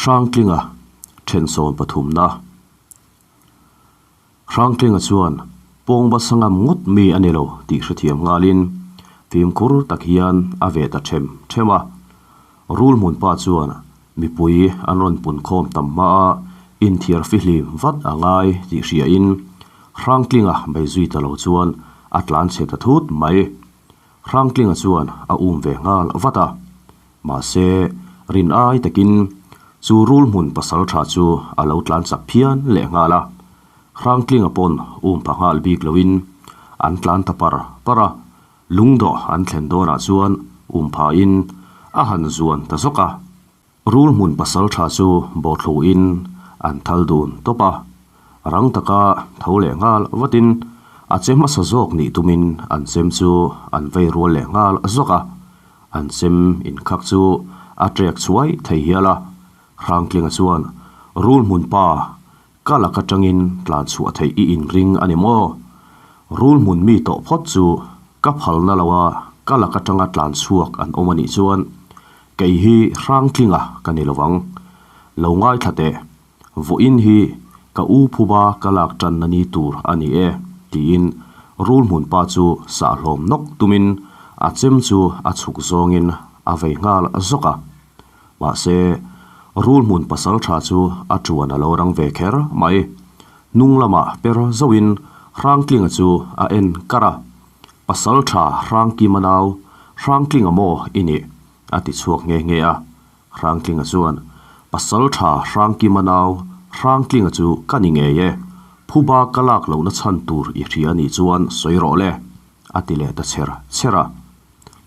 Hrangtlinga then sawm pathumna. Hrangtlinga chuan pawngba sangam ngawt mi a ni lo tih hrethiam nghalin fimkhur tak hian a ve ta them them a. Rul hmunpa chuan mipui an rawn punkhawm tam hma a inthiar fihlim vat a ngai tih hriain Hrangtlinga bei zui ta lo chuan a tlan chhe ta thut mai. Hrangtlinga chuan a um ve nghal vat a. Mahse, rin ai takin chu rul hmun pasal tha chu a lo tlan chak phian leh nghal a. Hrangtlinga pawn um pha nghal bik loin an tlan ta par par a, lungdawh an thlen dawnah chuan um phain a han zuan ta zawk a. Rul hmun pasal tha chu bawhthluin an thal dun tawp a, rang taka tho leh nghal vatin a che hmasa zawk nih tumin an chem chu an vei rual leh nghal zawk a, an chem inkhak chu a trek chhuai thei hial a. Hrangtlinga chuan, Rul hmun pa, ka lak atangin tlan chhuah theih i inring a ni maw? Rul hmun mi tawh phawt chu ka phalna lo a, ka lak atanga tlan chhuak an awm a nih chuan kei hi Hrangtlinga ka ni lovang. Lo ngaithla teh, vawiin hi ka u phuba ka lak tanna ni tur a ni e, tiin rul hmun pa chu sahhlawm nawk tumin a chem chu a chhuk zawngin a vei nghal zawk a. Mahse, rul hmun pasal tha chu a tuan a lo rang ve kher mai. Hnung lamah per zauhin Hrangtlinga chu a en kar a, Pasal tha Hrangkima nau, Hrangtlinga maw i nih? a ti chhuak nghe nghe a. Hrangtlinga chuan, Pasal tha Hrangkima nau, Hrangtlinga chu ka ni ngei e. Phuba ka lak lohna chhan tur i hria nih chuan sawi rawh le, a ti leh ta chher chher a.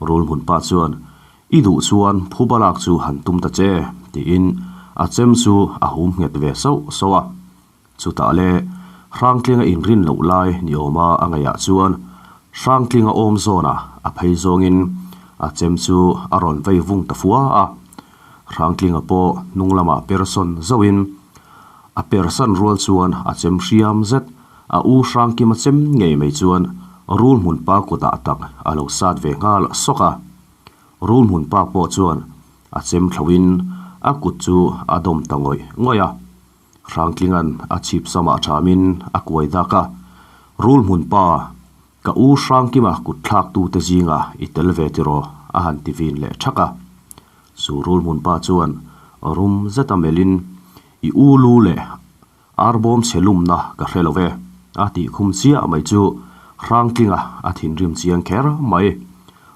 Rul hmunpa chuan, I duh chuan phuba lak chu han tum ta che, tiin a chem chu a hum nghet ve sauh sauh a. Chutah le, Hrangtlinga inrin loh lai ni awma a ngaihah chuan Hrangtlinga awm zawnah a phei zawngin a chem chu a rawn vei vung ta fua a. Hrangtlinga pawh hnung lamah persawn zauhin a persan rual chuan a chem hriam zet a u Hrangkima chem ngei mai chuan rul hmun pa kutah tak a lo sat ve nghal sawk a. Rul hmun pa pawh chuan a chem thloin a kut chu a dawm ta ngawih ngawih a. Hrangtlinga'n a chhip samah thamin a kuai dak a, Rul hmun pa, ka u Hrangkima kut thlaktute zinga i tel ve tiraw? a han ti vin leh thak a. Chu rul hmun pa chuan rum zeta melhin, I u lu leh arbawm chhe lumna ka hre lo ve, a tih khum chiah mai chu Hrangtlinga a thinrim chiang kher mai.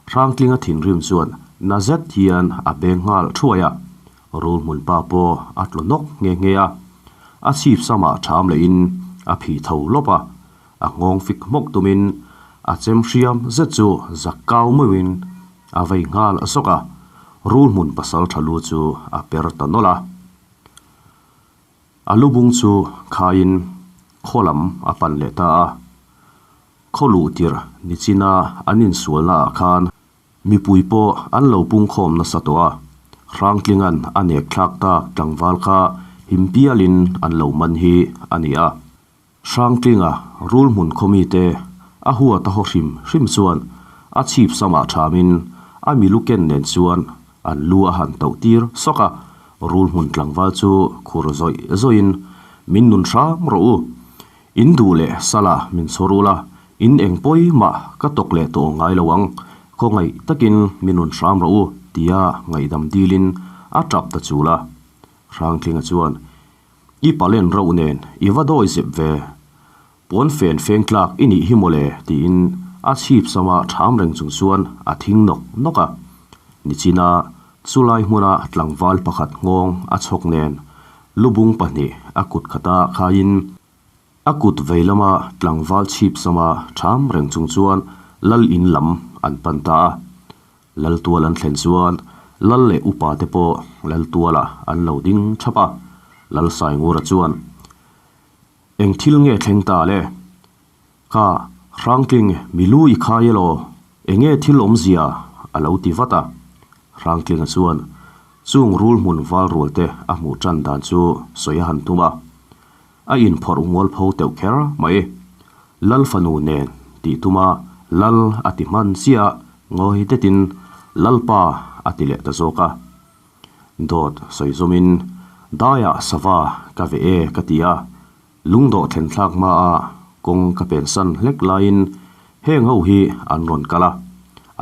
Hrangtlinga thinrim chuan na zet hian a beng nghal thuai a, Rul hmun pa pawh a tlu nawk nghe nghe a, a chhip samah ṭham lehin a phih tho lawp a, a nghawng fik hmawk tumin a chem hriam zet chu zak kau meuhin a vei nghal zawk a, rul hmun pasal ṭha lu chu a per ta nawlh a. A lu bung chu khaiin khaw lam a pan leh ta a, khaw luh tirh nichina an insualnaah khan Mipui pawh an lo pungkhawm nasa tawh a, Hrangtlinga'n a nek thlak tak tlangval kha him pialin an lo man hi a ni a. Hrangtlinga rul hmun khaw mite a huat a haw hrim hrim chuan a chhip samah thamin a milu ken nen chuan an lu a han toh tir sawk a, rul hmun tlangval chu khur zawih zawihin, Min nun hram rawh u, In duh leh sala min chhawr ula, in eng pawi mah ka tawk leh tawh ngai lo ang, khawngaih takin min rawn hram rawh u, tia ngaihdam dilin a tap ta chul a. Hrangtlinga chuan, I palen rauh nen i va dawi zep ve, pawn fen feng tlak i nih hi mawle, tiin a chhip sama ṭham reng chung chuan a thing nawk nawk a. Nichina chulai hmuna tlangval pakhat nghawng a chhawk nen Lubung pahnih a kut khata khaiin a kut vei lama tlangval chhip sama ṭham reng chung chuan lal in lam an pan ta a. Lal tual an thlen chuan lal leh upa te pawh lal tualah an lo ding ṭhap a. Lal Saingura chuan, Eng thil nge thleng ta le? Ka Hrangtling mi lu i khai elaw? Enge thil awmzia? a lo ti vat a. Hrangtlinga chuan chung rul hmun val rual te a hmuh tan dan chu sawi a han tum a. A inphawrh ngual pho teuh kher mai. Lal fanu nen tih tuma Lal a ti hman chiah a, ngawi detin Lalpa a ti leh ta zawk a. Dawt sawi zawmin. Daiah sava ka ve e ka ti a, lungdawh thlen thlak hmaah kawng ka pensan hlek laiin heng ho hi an rawn kal a,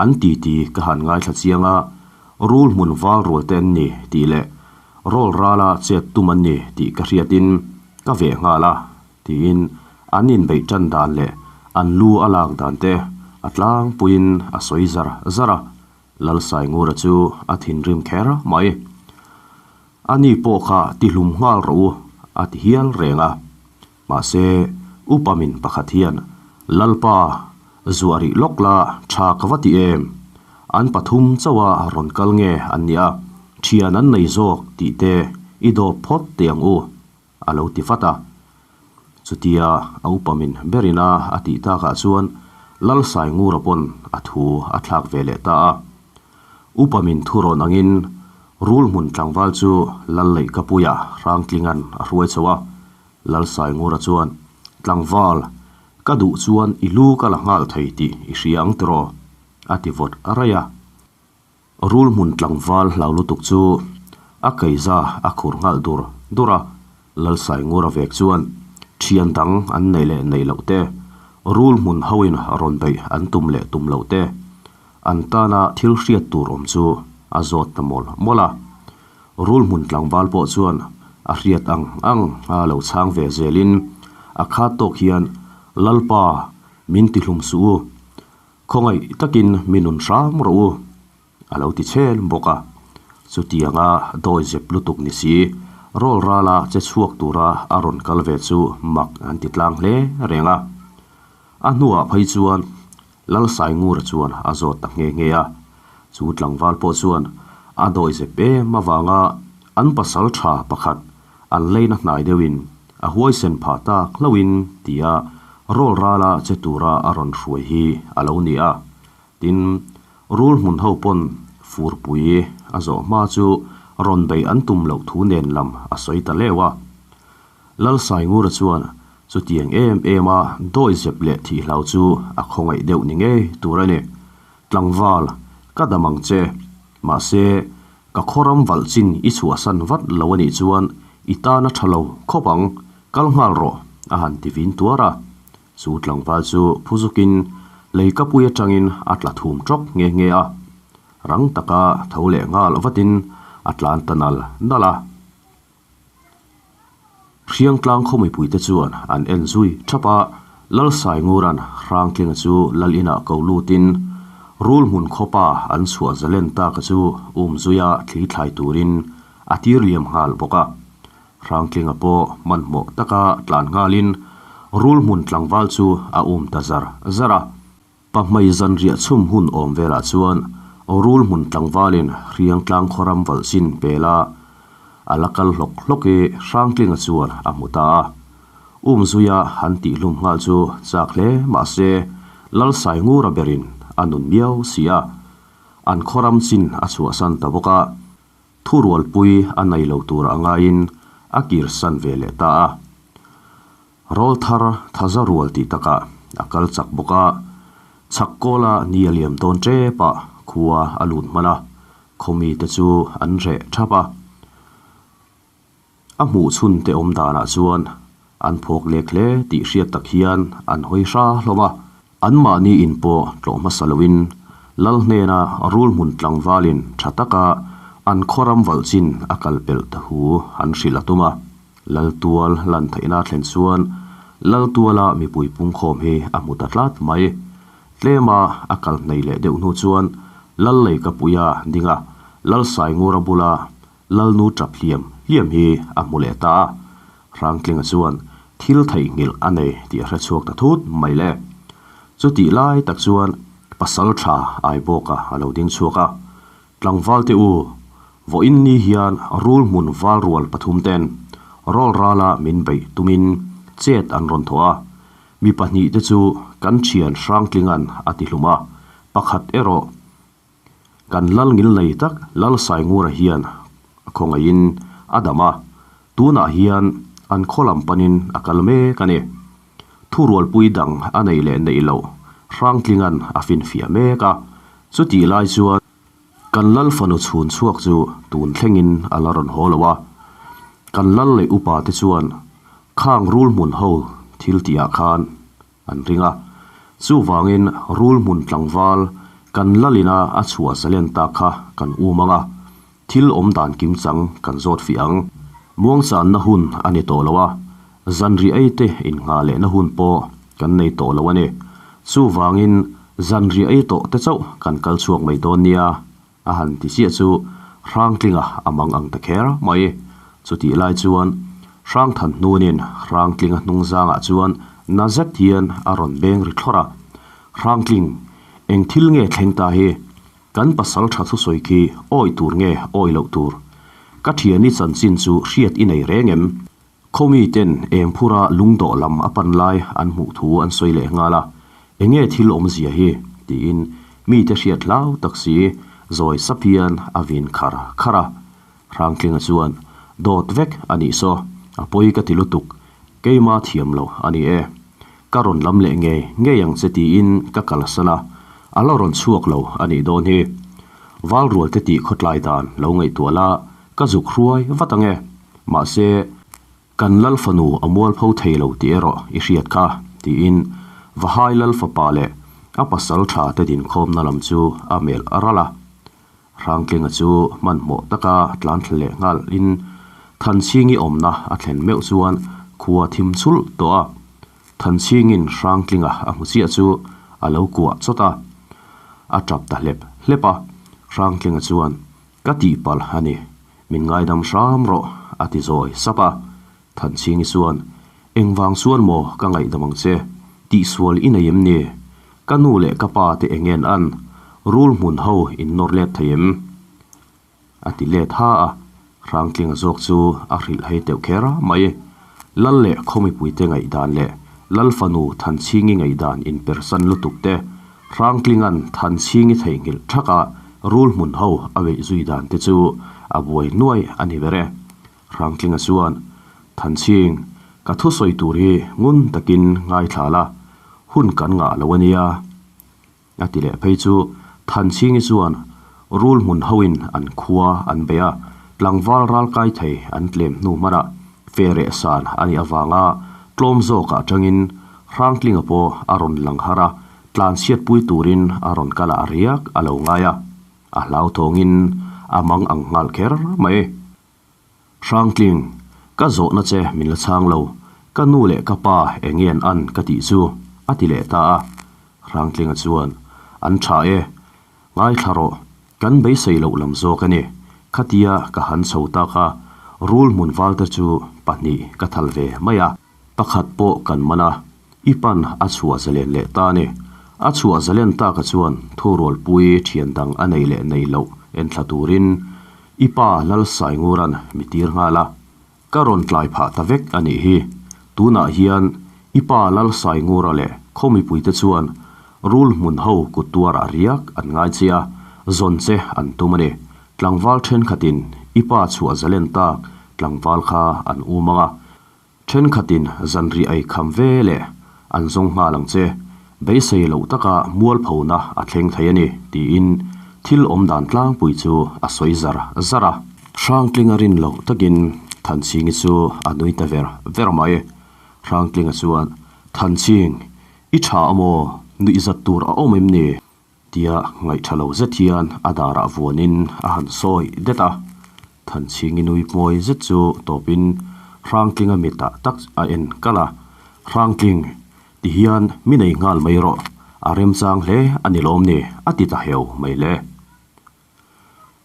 an titi ka han ngaithla chiang a, rul hmun val rual te an ni tih leh rawl rala chet tum an ni tih ka hriatin ka veh nghal a tiin an inbeih tan dan leh an lu a lak dan te a tlangpuiin a sawi zar zar a, Lalsaingura chu a thinrim kher mai. Ani pawh kha tihlum nghal rawh u a ti hial reng a. Mahse, upa min pakhat hian, Lalpa, zuah rih lawk la tha ka va ti em? An pathum chauha rawn kal nge an nia, thian an nei zawk tih te i dawp phawt teh ang u a lo ti vat a. Chutia a upa min berin a a tih takah chuan Lalsaingura pawn a thu a thlak ve leh ta a. Upa min thu rawn angin rul hmun tlangval chu Lal Leihkapuia Hrangtlinga'n a hruai chho a. Lalsaingura chuan, Tlangval, ka duh chuan i lu ka la nghal thei tih i hria ang tiraw? a ti vawt raih a. Rul hmun tlangval hlau lutuk chu a keiza a khur nghal dur dur a, Lalsaingura vek chuan thian dang an neih leh neih loh te, rul hmun hoin rawn beih an tum leh tum loh te, an tana thil hriat tur awm chu a zawt ta mawl mawl a. Rul hmun tlangval pawh chuan a hriat ang ang a lo chhang ve zelin a khat tawk hian, Lalpa, min tihlum suh u, Khawngaih takin mi nun hram rawh u, a lo ti chhen bawk a. Chutianga dawi zep lutuk ni si, rawl rala che chhuak tura a rawn kal ve chu mak an ti tlang hle reng a. A hnuah phei chuan Lalsaingura chuan a zawt ta nghe nghe a. Chu tlangval pawh chuan a dawi zep em avanga an pasal tha pakhat an leina hnai deuhin a huaisen phah tak hlauhin tia rawl rala che tura a rawn hruai hi a lo ni a. Tin, rul hmun ho pawn furpui a zawh hma chu rawn bei an tum loh thu nen lam a sawi ta leu a. Lalsaingura chuan chutiang em em a dawi zep leh thih hlau chu a khawngaih deuh ni ngei tur a ni. Tlangval, ka dam ang che. Mahse, ka khawram valh chin i chhuahsan vat lo a nih chuan i tan a tha lo khawp ang, kal nghal rawh, a han ti vin tuar a. Chu tlangval chu phuzukin leikapui atangin a tla thum tawk nghe nghe a. Rang taka tho leh nghal vatin a tlan ta nal nal a. Hriangtlang khaw mipuite chuan an en zui thap a, Lalsaingura'n Hrangtlinga chu lal inah ko lutin rul hmun khawpa an chhuah zalen taka chu um zuia thli thlai turin a tir liam nghal bawk a. Hrangtlinga pawh hmanhmawh taka tlan nghalin rul hmun tlangval chu a um ta zar zar a. Pahmei zanriah chhum hun awm velah chuan rul hmun tlangvalin Hriangtlang khawram valh chin pela a la kal hlawk hlawk i Hrangtlinga chuan a hmu ta a. Umzuia han tihhlum nghal chu chak hle mahse Lalsaingura berin a nun miau si a, an khawram chin a chhuahsan ta bawk a, thurualpui a nei lo tur a ngaiin a kirsan ve leh ta a. Rawl thar thaza rual tih takah a kal chak bawk a, chhak kawla ni a liam dawn tep a, khua a lut hman a, khawmi te chu an reh thap a. A hmuh chhun te awm danah chuan an phawk lek hle tih hriat tak hian an hawi hra hlawm a. Anmahni in pawh tlawh hmasa loin Lal hnena rul hmun tlangvalin tha taka an khawram valh chin a kal pelh ta hu an hrilh a tum a. Laltual lan theihna thlen chuan Laltuala mipui pungkhawm hi a hmu ta tlat mai. Tlema a kal hnei leh deuh hnu chuan Lal Leikapuia ding a, Lal Saingura bula Lalnu tap hliam hliam hi a hmu leh ta a. Hrangtlinga chuan thil theihnghilh a nei tih a hre chhuak ta thut mai le. Chutih lai tak chuan pasal tha Aibawka a lo ding chhuak a, Tlangval te u, vawiin ni hian rul hmun val rual pathum ten rawl rala min beih tumin chet an rawn thawh a, mi pahnih te chu kan thian Hrangtlinga'n a ti hlum a, pakhat erawh Kan lal ngil nei tak Lal Saingura hian a khawngaihin a dam a, tunah hian an khaw lam panin a kal mek a ni. Thurualpui dang a nei leh neih loh Hrangtlinga'n a finfiah mek a, chutih lai chuan kan Lal fanu chhun chhuak chu tun thlengin a la rawn haw lo a. Kan lal leh upa te chuan khang rul hmun ho thil tih ah khan an ring a. Chuvangin rul hmun tlangval kan lalina a chhuah zalen tak kha kan um ang a, thil awm dan kimchang kan zawt fiah ang. Muangchanna hun a ni tawh lo a, zanriah ei te innghah lehna hun pawh kan nei tawh lo a ni. Chuvangin zanriah ei tawh te chauh kan kal chhuak mai dawn nia. A han ti chiah chu Hrangtlinga a mang ang ta kher mai. Chutih lai chuan Hrangthan hnunin Hrangtlinga hnung zangah chuan na zet hian a rawn beng ri thlawrh a, Hrangtling, eng thil nge thleng ta hi? Kan pasal tha thusawi khi awi tur nge awi loh tur? Ka thiani chanchin chu hriat i nei reng em? Khawmi ten engphura lungdawh lam a pan lai an hmuh thu an sawi leh nghal a, enge thil awmzia hi? tiin mite hriat hlau tak si zawi sap hian a vin khar khar a. Hrangtlinga chuan, Dawt vek a nih saw, a pawi ka ti lutuk, keima thiam lo a ni e. Ka rawn lam leh ngei ngei ang che tiin ka kalsan a, a la rawn chhuak lo a nih dawn hi. Valrualte tih khawtlai dan lo ngaihtuah la, ka zuk hruai vat ang e. Mahse, kan lal fanu a mualpho thei lo tih erawh i hriat kha, tiin Vahai lal fapa leh a pasal tha te dinkhawmna lam chu a melh a ral a. Hrangtlinga chu hmanhmawh taka tlan thla leh nghalin Thanchhingi awmna a thlen meuh chuan khua thim chulh tawh a. Thanchhingin Hrangtlinga a hmu chiah chu a lo kuah chawt a, a tap ta hlep hlep a. Hrangtlinga chuan, Ka tihpalh a ni, min ngaidam hram rawh, a ti zawi sap a. Thanchhingi chuan, Engvang chuan maw ka ngaihdam ang che? Tihsual i nei em ni? Ka nu leh ka pa te engen an rul hmun ho in nawr let thei em? A ti let ha a, Hrangtlinga zawk chu a hrilh hei teuh kher mai. Lal leh khawmipuite ngaihdan leh Lal fanu Thanchhingi ngaihdan inpersan lutuk te, Hrangtlinga'n Thanchhingi theihnghilh thaka rul hmun ho a beih zui dan te chu a buai nuai a ni ber e. Hrangtlinga chuan, Thanchhing, ka thusawi tur hi ngun takin ngaithla la, hun kan ngah lo a nia. A ti leh phei chu Thanchhingi chuan rul hmun hoin an khua an bei a, tlangval ral kai thei an tlem hnu hmanah fe reh san a nih avanga tlawm zawkah atangin Hrangtlinga pawh a rawn lang har a, tlanchhiatpui turin a rawn kal ah riak a lo ngai a, a hlauthawngin a mang ang nghal kher mai. Hrangtling, ka zawhna che min la chhang lo, ka nu leh ka pa eng nge an ka tih chu, a ti leh ta a. Hrangtlinga chuan, An tha e, ngaithla rawh, kan beisei loh lam zawk a ni, khatia ka han chho tak a, rul hmun valte chu pahnih ka thal ve mai a, pakhat pawh kan man a, i pan a chhuah zalen leh ta a ni. A chhuah zalen taka chuan thurualpui thian dang a nei leh nei loh enthla turin I pa Lalsaingura'n mi tir nghal a, ka rawn tlai phah ta vek a nih hi. Tunah hian i pa Lalsaingura leh khaw mipuite chuan rul hmun ho kut tuarah riak an ngai che a, zawn che an tum a ni. Tlangval thenkhatin i pa chhuah zalen tak tlangval kha an um ang a, Thenkhatin zanriah ei kham ve leh an zawng nghal ang che, beisei loh taka mualphona a thleng thei a ni, tiin thil awm dan tlangpui chu a sawi zar zar a. Hrangtlinga rin loh takin Thanchhingi chu a nui ta ver ver mai. Hrangtlinga chuan, Thanchhing, i tha a maw? Nuihzat tur a awm em ni? Tia ngaihtha lo zet hian a darah vuanin a han sawi det a. Thanchhingi nui hmawi zet chu tawpin Hrangtlinga mitah tak a en kalh a, Hrangtling, ti hian mi nei nghal mai rawh, a remchang hle a ni lawm ni, a ti ta heu mai le.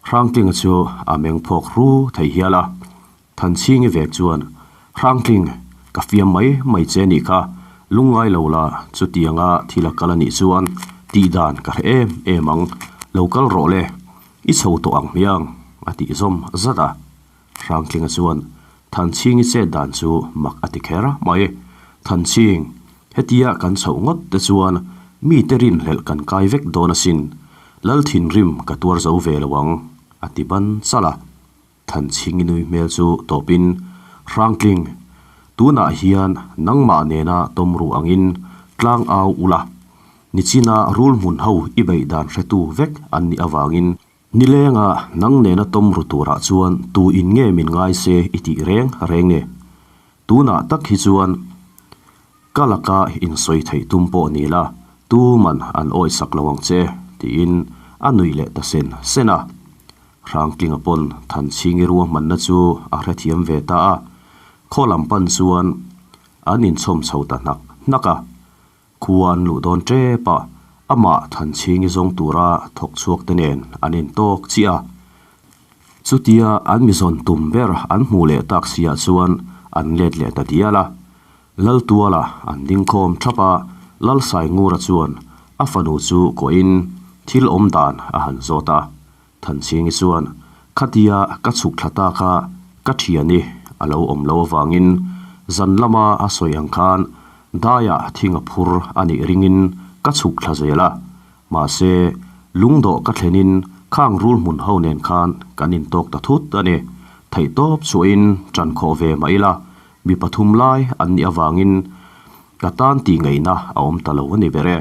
Hrangtlinga chu a meng phawk hru thei hial a, Thanchhingi vek chuan, Hrangtling, ka fiam mai mai che nih kha, lungngai lo la, chutianga thil a kal a nih chuan tih dan ka hre em em ang, lo kal rawh le, i chho tawh ang hmiang, a tih zawm zat a. Hrangtlinga chuan Thanchhingi chet dan chu mak a ti kher mai. Thanchhing, hetia kan chhoh ngawt te chuan mite rinhlelh kan kai vek dawn asin, Lal thinrim ka tuar zo ve lo ang, a ti ban chalh a. Thanchhingi nui hmel chu tawpin, Hrangtling, tunah hian nangmah nena tawm ruh angin tlang au ula, nichina rul hmun ho i beih dan hretu vek an nih avangin. Nilenga nang nena tawm ru turah chuan tu in nge min ngai se i tih reng reng e. Tunah tak hi chuan ka laka insawi theih tum pawh ni la, tuman an awisak lo ang che, tiin a nuih leh ta sen sen a. Hrangtlinga pawn Thanchhingi ruahmanna chu a hrethiam ve ta a, khaw lam pan chuan an inchhawm chho ta hnak hnak a. Khua an luh dawn tep a, amah Thanchhingi zawng tura thawk chhuak te nen an intawk chiah a. Chutia an mi zawn tum ber an hmuh leh tak siah chuan an let leh ta dial a. Laltuala an ding khawm thap a, Lalsaingura chuan a fanu chu kuahin thil awm dan a han zawt a. Thanchhingi chuan, Khatia ka chhuk thla ta kha ka thiani a lo awm lo avangin zan lama a sawi ang khan daiah thing a phur a nih ringin ka chhuk thla zel a. Mahse, lungdawh ka thlenin khang rul hmun ho nen khan kan intawk ta thut a ni. Theihtawp chhuahin ṭan khawh ve mah ila, mi pathum lai an nih avangin ka tan tih ngaihna a awm ta lo a ni ber e.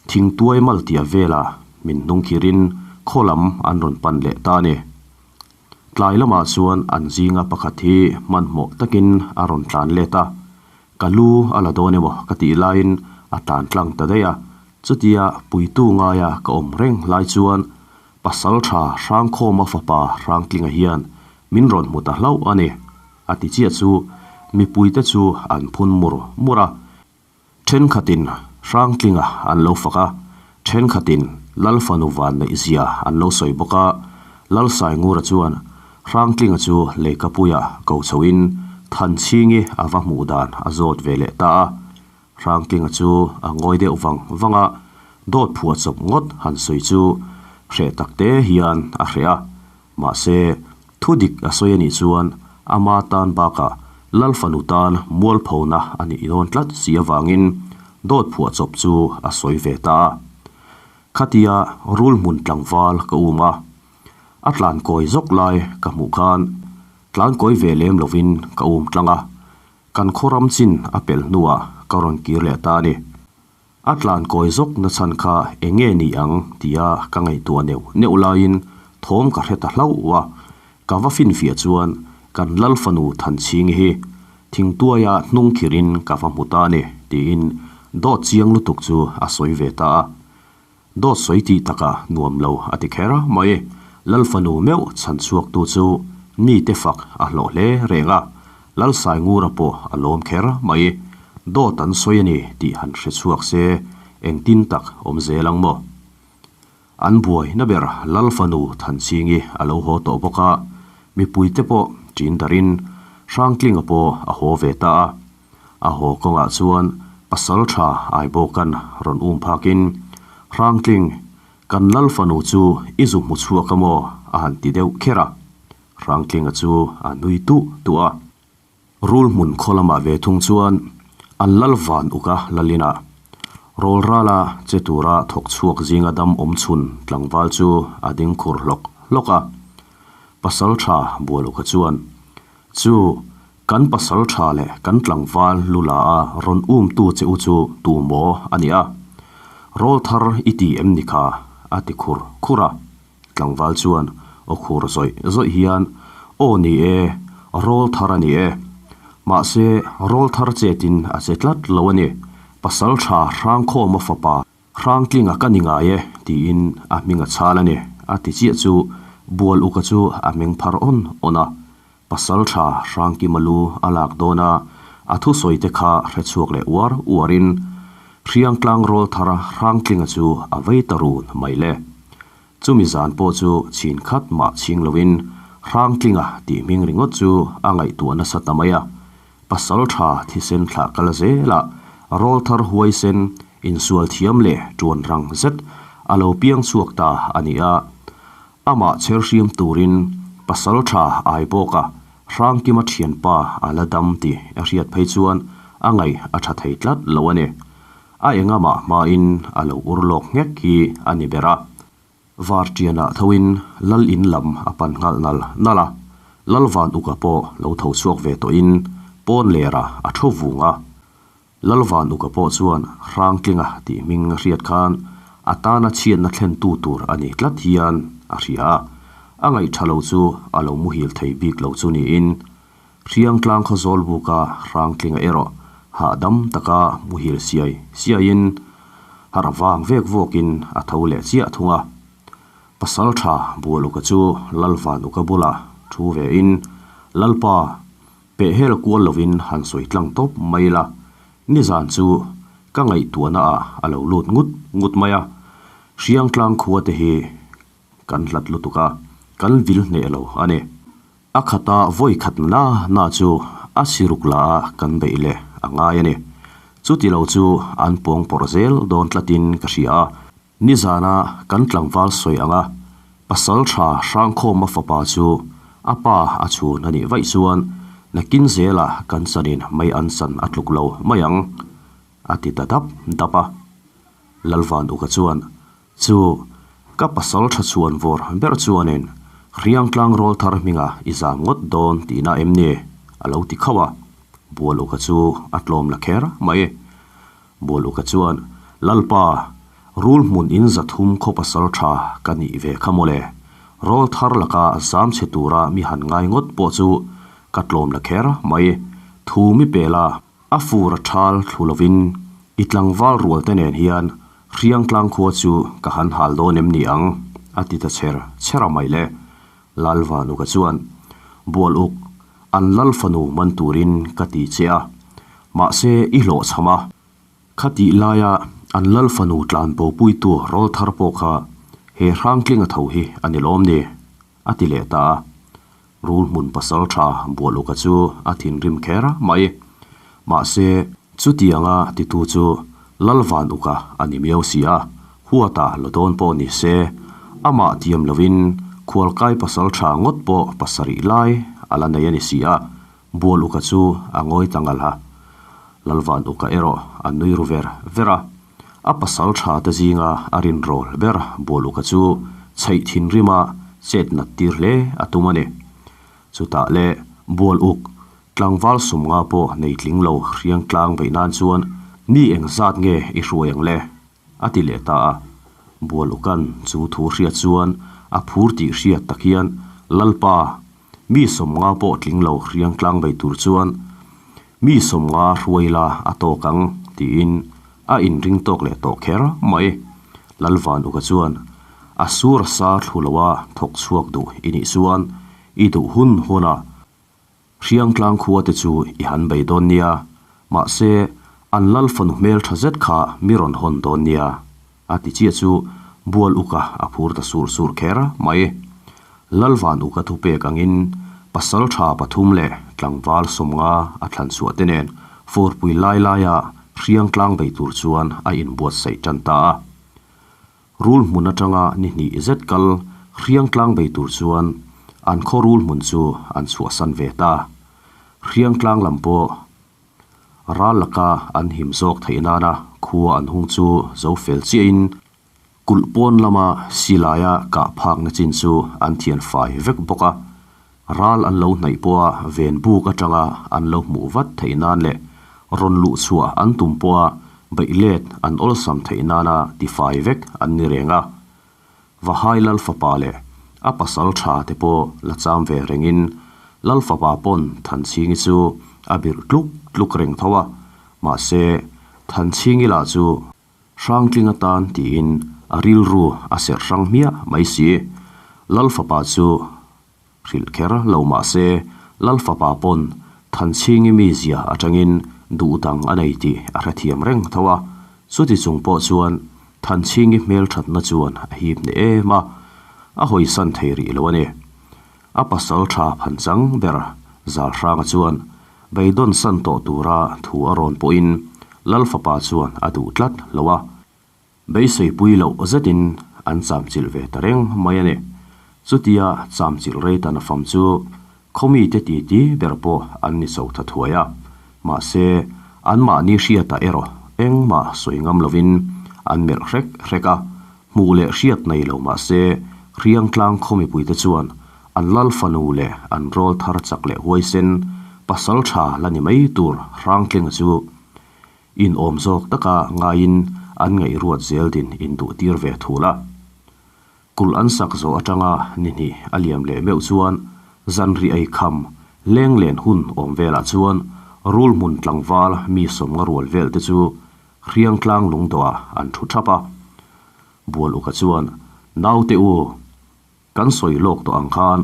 Thingtuai maltia vela min hnung khirin khaw lam an rawn pan leh ta a ni. Tlai lamah chuan an zinga pakhat hi hmanhmawh takin a rawn tlan let a, ka lu a la dawn emaw ka tih laiin a tlan tlang ta daih a, chutia puitu ngaia ka awm reng lai chuan pasal tha Hrangkhawma fapa Hrangtlinga hian min rawn hmu ta hlauh a ni, a ti chiah chu mipuite chu an phun mur mur a. Thenkhatin Hrangtlinga an lo fak a, thenkhatin Lalfanu Vanneihzia an lo sawi bawk a. Lalsaingura chuan Hrangtlinga chu Leikapuia ko chhoin Thanchhingi a va hmuh dan a zawt ve leh ta a. Hrangtlinga chu a ngawi deuh vang vang a, dawt phuah chawp ngawt han sawi chu hreh takte hian a hreh a. Mahse, thu dik a sawi a nih chuan ama tan bakah Lal fanu tan mualphona a nih dawn tlat si avangin dawt phuah chawp chu a sawi ve ta a. Khatia rul hmun tlangval ka um a, a tlankawi zawk lai ka hmuh khan tlankawi ve lem lovin ka um tlang a, kan khaw ram chin a pelh hnuah ka rawn kir leh ta a ni. A tlan kawi zawk na chhan kha eng nge ni ang tia ka ngaihtuah neuh neuh laiin thawm ka hre ta hlauh a, ka va finfiah chuan kan Lal fanu Thanchhingi hi thingtuaia hnung khirhin ka va hmu ta a ni tiin dawt chiang lutuk chu a sawi ve ta a. Dawt sawi tih takah nuam lo a ti kher mai. Lal fanu meuh chhan chhuaktu chu mite fak a hlawh hle reng a, Lal Saingura pawh a lawm kher mai. Dawt an sawi a ni tih han hre chhuak se engtin tak awm zel ang maw? An buai na ber Lal fanu Thanchhingi a lo haw tawh bawk a, mipuite pawh ṭin darin Hrangtlinga pawh a haw ve ta a. A haw kawngah chuan pasal tha Aibawka'n rawn um phakin, Hrangtling, kan Lal fanu chu i zu hmu chhuak a maw? a han ti deuh kher a. Hrangtlinga chu a nui tuh tuh a. Rul hmun khaw lamah ve thung chuan an Lal van uka Lalinah rawl rala che tura thawk chhuak zinga dam awm chhun tlangval chu a ding khur hlawk hlawk a. Pasal tha bual uka chuan, Chu, kan pasal tha leh kan tlangval lu la a rawn um tu che u chu tu maw a ni a? Rawl thar i ti em ni kha? a ti khur khur a. Tlangval chuan aw khur zawih zawih hian, Aw ni e, rawl thar a ni e. Mahse, rawl thar chetin a che tlat lo a ni. Pasal tha Hrangkhawma fapa Hrangtlinga ka ni ngai e, tiin a hming a chhal a ni, a ti chiah chu Bual uka chu a meng phar awn awn a. Pasal tha Hrangkima lu a lak dawn a, a thusawi te kha hre chhuak leh uar uarin Hriangtlang rawl thara Hrangtlinga chu a vei ta run mai le. Chumi zan pawh chu chhin khat mah chhing loin Hrangtlinga tih hming ringawt chu a ngaihtuah nasa ta mai a. Pasal tha thisen thlah kal zela rawl thar huaisen insual thiam leh tuan rang zet a lo piang chhuak ta a ni a. Amah chher hriam turin pasal tha ai bawk a, Hrangkima thianpa a la dam tih a hriat phei chuan a ngaih a tha thei tlat lo a ni. A engamah hmain a lo ur lawk nghek hi a ni ber a. Vartianah thoin Lal in lam a pan nghalh nal nal a, Lal Van Uka pawh lo tho chhuak ve tawhin pawn lerah a thu vung a. Lal Van Uka pawh chuan Hrangtlinga tih hming a hriat khan a tana chhiatna thlentu tur a ni tlat hian a hria a. A ngaih tha lo chu a lo muhil thei bik lo chu niin Hriangtlang khaw Zawlbuka Hrangtlinga erawh hahdam taka muhil siai siaiin harh vang vek vawkin a tho leh chiah thung a. Pasaltha Bualuka chu Lalvanuka bulah thu vein, Lalpa, pehhel kual lovin han sawi tlang tawp mai la, nizan chu ka ngaihtuahna ah a lo lut ngut ngut mai a, Hriangtlang khua te hi kan hlat lutuk a, kan vil hneh lo a ni. A khata vawi khat na na chu a siruk la a kan beih leh a ngai a ni. Chuti lo chu an pawng pawrh zel dawn tlatin ka hria a. Nizana kan tlangval sawi anga pasal tha Hrangkhawma fapa chu a pa a chhun a nih vaih chuan nakin zela kan chanin mei an chan a tluk lo mai ang, a ti ta dap dap a. Lalvan Uka chuan, Chu, ka pasal tha chhuan vawr ber chuanin Hriangtlang rawl thar hminga i zam ngawt dawn tihna em ni? a lo ti khauh a. Bual Uka chu a tlawm la kher mai. Bual Uka chuan, Lalpa, rul hmun in 300 khaw pasal tha ka nih ve kha mawle. Rawl thar laka zam chhe tura mi han ngai ngawt pawh chu ka tlawm la kher mai. Thu mi pela A fur a thal thlu lovin i tlangval rual te nen hian Hriangtlang khua chu ka han hal dawn em ni ang? a ti ta chher chher a mai le. Lalvanuka chuan, Bual uk, an lal fanu man turin ka ti che a, mahse i hlawhchham a. Khatih laia an lal fanu tlan bopuitu rawl thar pawh kha he Hrangtlinga tho hi a ni lawm ni? a ti leh ta a. Rul hmun pasal tha Bualuka chu a thinrim kher mai. Mahse, chutianga titu chu Lalvan Uka a ni miau si a, huata la dawn pawh ni se, amah tiam lovin khualkai pasal tha ngawt pawh pasarih lai a la nei a ni si a, Bualuka chu a ngawi ta ngalh a. Lalvan Uka erawh a nui ru ver ver a. A pasal tha te zinga a rinrawl ber Bualuka chu chheih thinrima chet nat tir hle a tum a ni. Chutah le Bualuk tlangval sumnga pawh nei tling lo hriang tlang beih nan chuan mi eng zat nge i hruai ang le? a ti leh ta a. Bualukan chu thu hriat chuan a phur tih hriat tak hian Lalpa, mi sawmnga pawh tling lo hriang tlang bei tur chuan Mi sawmnga hruai la a tawk ang, tiin a inring tawk leh tawh kher mai. Lalvan Uka chuan, A sur a sa thlu loa thawk chhuak duh i nih chuan i duh hun hun a, Hriangtlang khua te chu i han bei dawn nia, mahse an lal fanu hmel tha zet kha mi rawn hawn dawn nia, a ti chiah chu Bual Uka a phur ta sur sur kher mai. Lalvan Uka thupek angin pasal tha pathum leh tlangval 50 a thlan chhuah te nen furpui lai laia hriang tlang bei tur chuan a inbuatsaih tan ta a. Rul hmun atanga ni hnih zet kal hriang tlang bei tur chuan an khaw rul hmun chu an chhuahsan ve ta. Hriang tlang lam pawh Ral laka an him zawk theih nana khua an hung chu zo fel chiahin kulh pawn lama silaia kah phakna chin chu an thian fai vek bawk a. Ral an lo hnaih pawha ven buk atanga an lo hmuh vat theih nan leh rawn luh chhuah an tum pawha beih let an awlsam theih nana tifai vek an ni reng a. Vahai Lal fapa leh a pasal tha te pawh la cham ve rengin Lal fapa pawn Thanchhingi chu a birh tluk tluk reng tho a, mahse Thanchhingi lah chu Hrangtling atan tiin a rilru a serh hrang hmiah mai si. Lal fapa chu Hrilh kher lo mah se, Lal fapa pawn Thanchhingi mizia atangin duh dang a nei tih a hrethiam reng tho a. Chuti chung pawh chuan Thanchhingi hmelthatna chuan a hip hneh em a, a hawisan thei rih lo a ni. A pasal tha phanchang ber Zalhranga chuan beidawn san tawh tura thu a rawn pawhin Lal fapa chuan a duh tlat lo a. Beiseipui loh zetin an chamchilh ve ta reng mai a ni. Chutia chamchilh rei tan a fam chu khawmite titi ber pawh an ni chho tha thuai a. Mahse, anmahni hriatah erawh engmah sawi ngam lovin an melh hrek hrek a, hmuh leh hriat nei lo mahse Hriangtlang khaw mipuite chuan an lal fanu leh an rawl thar chak leh huaisen pasal tha la ni mai tur Hrangtlinga chu Inawm zawk taka ngaiin an ngaihruat zel din induhtir ve thul a. Kulh an sak zawh atanga ni hnih a liam leh meuh chuan zanriah ei kham leng len hun awm velah chuan rul hmun tlangval mi sawmnga rual vel te chu Hriangtlang lungdawhah an thu thap a. Bual uka chuan, Naute u, kan sawi lawk tawh ang khan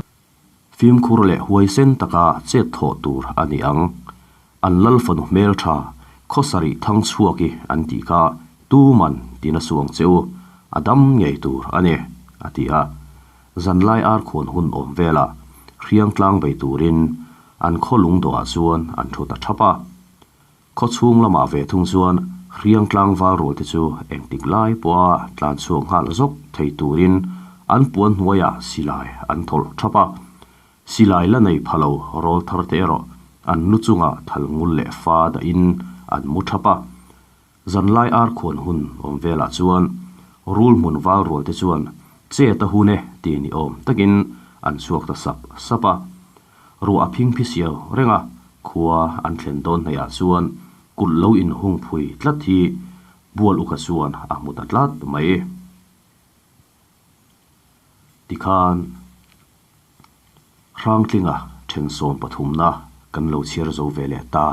fimkhur leh huaisen taka chet thawh tur a ni ang. An lal fanu hmeltha khawsarih thang chhuaki an tih kha tuman tina suang che u, a dam ngei tur a ni, a ti a. Zanlai arkhuan hun awm velah Hriangtlang bei turin an khaw lungdawhah chuan an thu ta thap a. Khaw chhung lamah ve thung chuan Hriangtlang val rual te chu engtik lai pawha tlan chhuak nghal zawk thei turin an puan hnuaiah silai an thawlh thap a. Silai la nei pha lo rawl thar te erawh an lu chungah thal ngul leh fa dahin an mu thap a. Zanlai arkhuan hun awm velah chuan rul hmun val rual te chuan chet a hun e ti ni awm takin an chhuak ta sap sap a. Ruah a phing phi siau reng a, khua an thlen dawn hnaihah chuan kulh lo inhung phui tlat hi Bual uka chuan a hmu ta tlat mai. Tikhan Hrangtlinga then sawm pathumna kan lo chhiar zo ve leh ta.